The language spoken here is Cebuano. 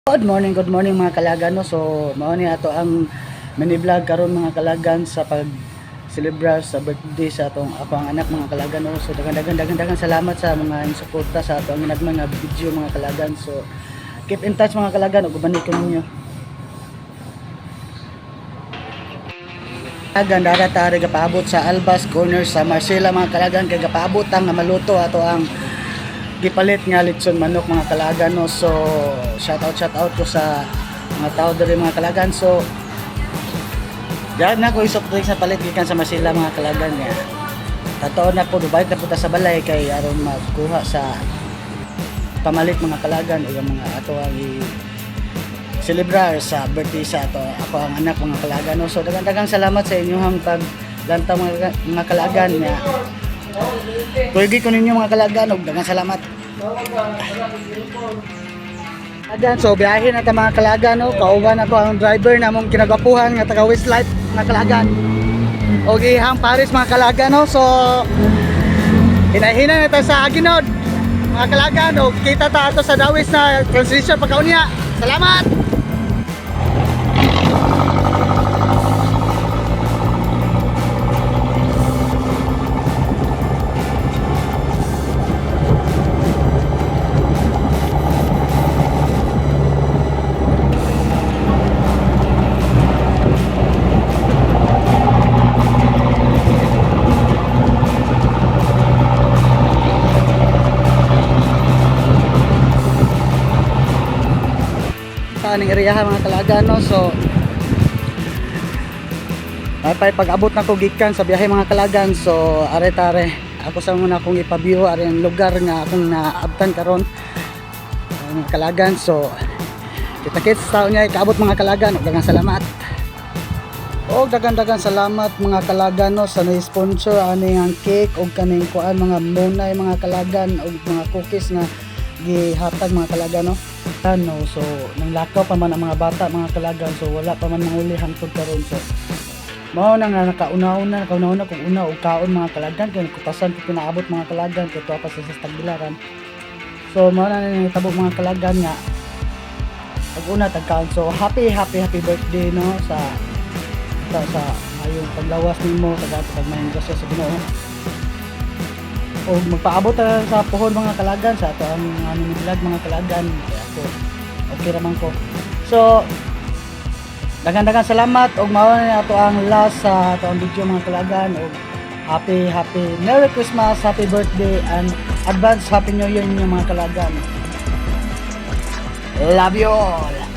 Good morning mga kalagan, no. So mao ni ato ang mini vlog karon, mga kalagan, sa pag celebrar sa birthday sa atong ako ang anak, mga kalagan, no. So daghan daghan daghan daghan salamat sa mga suporta sa ato ang ginagmay nga video, mga kalagan. So keep in touch, mga kalagan, ug uban ko ninyo. Kalagan, dara ta gapaabot sa Albas Corner sa Marcela, mga kalagan, kay gapaabot ang nga maluto ato ang gipalit nga litson manok, mga kalagan, no. So shout out ko sa mga tao diri, mga kalagan. So diyan na ko isok drinks na palit gikan sa Marcela, mga kalagan, nga totoo na po dubay na po ta sa balay kay aron magkuha sa pamalit, mga kalagan, o yung mga ato ang i celebrar sa birthday sa ato ako ang anak, mga kalagan, no. So daghang salamat sa inyong paglantaw, mga kalagan, nga Kuigi ko ninyo, mga kalagan, og daghang salamat. Kalagan, so biyahe na ta, mga kalagan, no. Kauban ako ang driver na mong kinagwapuhan nga taga Westlife, mga kalagan. Og ihang Paris, mga kalagan, no. So hinay-hinay na ta sa Aginod, mga kalagan, og kita ta ato sa Dawis na transition pagkaunya. Salamat. Sa aning area, mga kalagan, no. So ay pag-abot na ko gikan sa biyahe, mga kalagan, so are tare ako sa muna akong ipa-view are ang lugar nga akong naabtan karon, mga kalagan. So kita kits sa niya ikaabot, mga kalagan, ug daghang salamat. O dagan-dagan salamat, mga kalagan, no, sa na-sponsor ani ang cake og kaning kuan, mga munay, mga kalagan, og mga cookies nga gihatag, mga kalagan, no. Ano, so nang lakaw pa man ang mga bata, mga kalagan, so wala pa man manguli hangtod karon. So mao na nga nakauna-una kung una og kaon, mga kalagan, kay kutasan ko pinaabot, mga kalagan, kay tuwa pa sa Tagbilaran. So mao na nang mga kalagan nga pag una tagkaon. So happy happy happy birthday, no, sa mayong paglawas nimo, taga pag mayong grasya sa Ginoo. O magpaabot ta sa puhon, mga kalagan, sa ato ang aming vlog, mga kalagan, kaya ako okay ra man ko. So daghang-daghang salamat ug mao na ato ang last sa ato ang video, mga kalagan, ug happy happy Merry Christmas, happy birthday and advance Happy New Year ninyo, mga kalagan. Love you all.